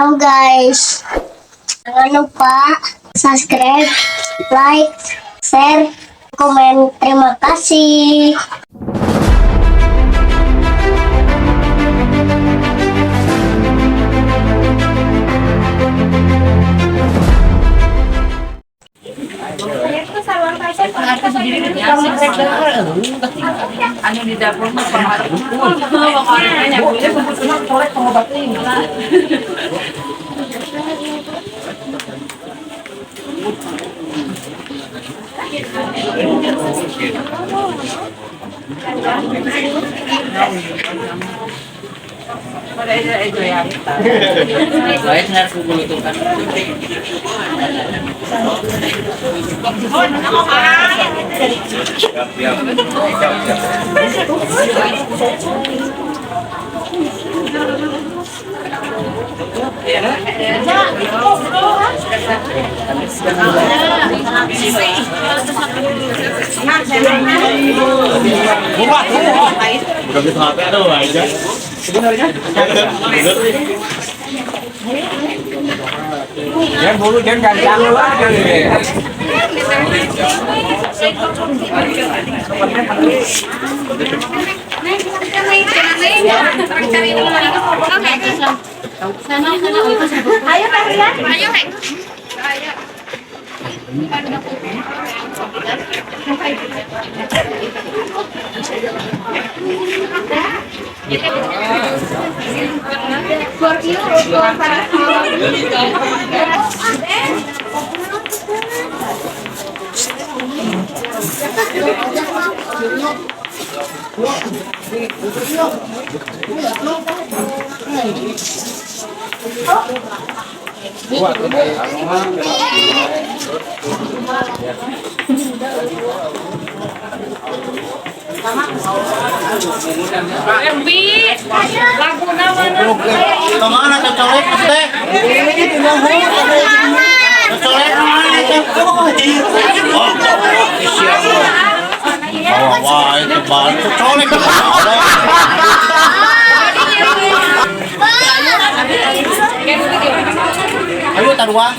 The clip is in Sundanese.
Hello guys. Jangan lupa subscribe, like, share, komen. Terima kasih. Anu di dapur mah pengaruh. Baik, ngar kugulutukan. Udah gitu HP aduh aja. Sebenarnya. Jangan bulu jangan jangan lah. Kemana cocolek teh? Cocolek kemana itu? Oh, wah itu balik cocolek. Ayo taruhan.